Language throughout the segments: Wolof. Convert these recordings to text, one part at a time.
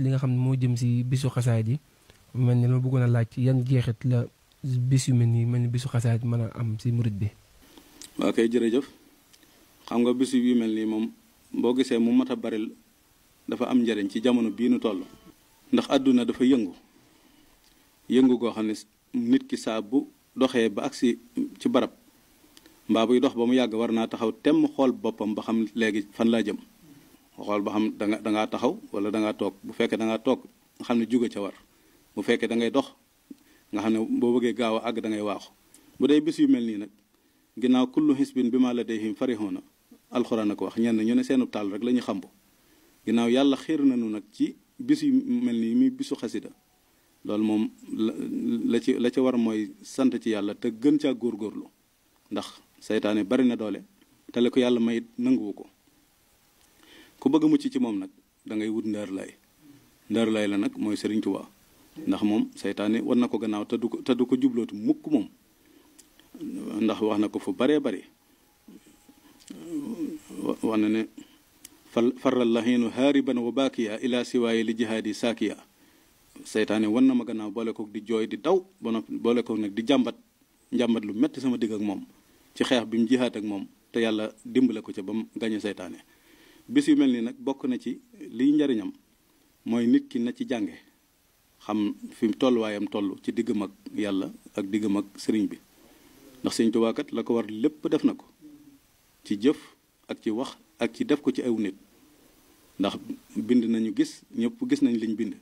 li nga xam ne moo jëm si bisu xasaayid yi mel ni la ma bëggoon a laaj yan jeexit la bis yu mel ni bisu xasaayid mën a am si murit bi. waa kay jërëjëf xam nga bisu yu mel nii moom boo gisee mu mat a bari dafa am njariñ ci jamono bii nu toll. ndax àdduna dafa yëngu goo xam ne nit ki saa bu doxee ba agsi ci barab mbaa buy dox ba mu yàgg war naa taxaw temm xool boppam ba xam léegi fan laa jëm xool ba xam dangaa taxaw wala dangaa toog bu fekkee dangaa toog nga xam ne jóge ca war bu fekkee da ngay dox nga xam ne boo bëggee gaaw a àgg da ngay waaxu bu dee bis yu mel nii nag ginnaaw kullu xisbin bi ma ladayhim farihuna alxuraan a ko wax ñenn ñu ne seenu taal rek la ñu xambu ginnaaw yàlla xiir nañu nag ci bis yu mel nii muy bisu xasida loolu moom la ci war mooy sant ci yàlla te gën caa góorgóorlu ndax seytaane bari na doole te la ko yàlla may nanguwu ko ku bëgg a mucc ci moom nag da ngay wut ndër lay la nag mooy Sëriñ Tuubaa ndax moom seytaane war na ko gannaaw te du ko jublootu mukk moom ndax wax na ko fu baree bari wax na ne faral lahiinu haariban wa baakiya ila siwaaye li jihaadi saakiya seytaane wan na ma gannaaw boole ko di jooy di daw ba noppi boole ko nag di njàmbat lu metti sama digg ak moom ci xeex bi mu jihaat ak moom te yàlla dimbale ko ca ba mu gañe seytaane bis yu mel nii nag bokk na ci liy njariñam mooy nit ki na ci jànge xam fi tolluwaayam toll ci diggam ak yàlla ak diggam ak sëriñ bi ndax Sëriñ Tuubaa kat la ko war lépp def na ko ci jëf ak ci wax ak ci def ko ci aw nit ndax bind nañu gis ñëpp gis nañ liñ bind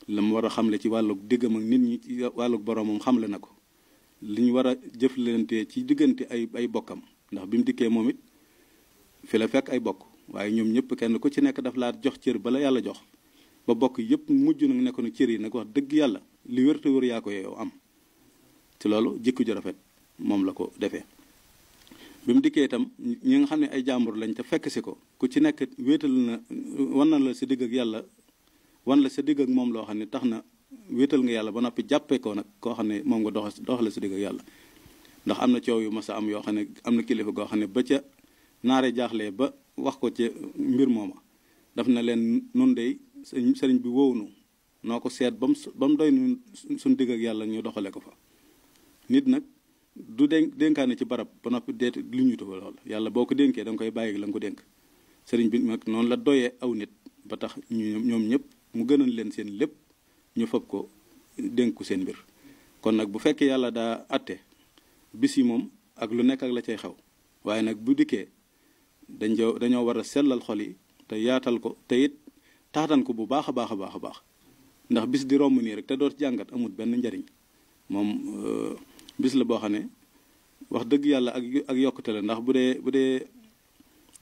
la mu war a xamle ci wàllug diggam ak nit ñi ci wàllug boroomam xamle na ko li ñu war a jëflante ci diggante ay bokkam ndax bi mu dikkee moom it fi la fekk ay bokk waaye ñoom ñëpp kenn ku ci nekk daf laa jox cër ba la yàlla jox ba bokk yëpp mujj nag nekk na cër yi nag wax dëgg yàlla li wér te wér yaa ko yow am ci loolu jikko ju rafet moom la ko defee. bi mu dikkee itam ñi nga xam ne ay jàmbur lañ te fekk si ko ku ci nekk wéetal na wan na la sa digg ak yàlla wan la sa digg ak moom loo xam ne tax na wéetal nga yàlla ba noppi jàppee ko nag koo xam ne moom nga doxale sa digg ak yàlla ndax am na coow yu mas a am yoo xam ne am na kilifa goo xam ne ba ca naare jaaxlee ba wax ko ci mbir mooma daf na leen nun dey sëriñ bi wóowunu noo ko seet ba mu doy nu suñ digg ak yàlla ñu doxale ko fa nit nag du dénkaane ci barab ba noppi deet li ñu tufa lool yàlla boo ko dénkee da nga koy bàyyi la nga ko dénk sëriñ bi nag noonu la doyee aw nit ba tax ñoom ñëpp mu gënal leen seen lépp ñu fab ko dénku seen mbir kon nag bu fekkee yàlla daa atte bis yi moom ak lu nekk ak la cay xew waaye nag bu dikkee dañoo war a sellal xol yi te yaatal ko te it taatan ko bu baax a baax a baax a baax ndax bis di romb nii rek te doo ci jàngat amul benn njariñ moom bis la boo xam ne wax dëgg yàlla ak yokkute la ndax bu dee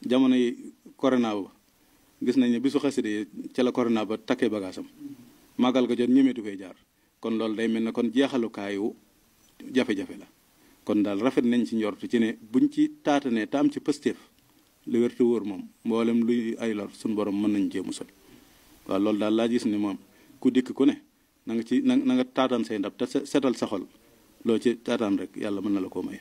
jamono yi corona ba gis nañ ne bisu xasida yi ca la corona ba takkee bagaasam màggal ko jot ñemeetu fay jaar kon loolu day mel ne kon jeexalukaayu jafe-jafe la kon daal rafet nañ ci njort ci ne buñ ci taatanee te am ci pëstéef li wér te wóor moom mboolem luy ay lor suñu borom mën nañ cee musal waaw loolu daal laa gis ne moom ku dikk ku ne na nga taatan say ndab te setal sa xol loo ci taataan rek yàlla mën na la koo may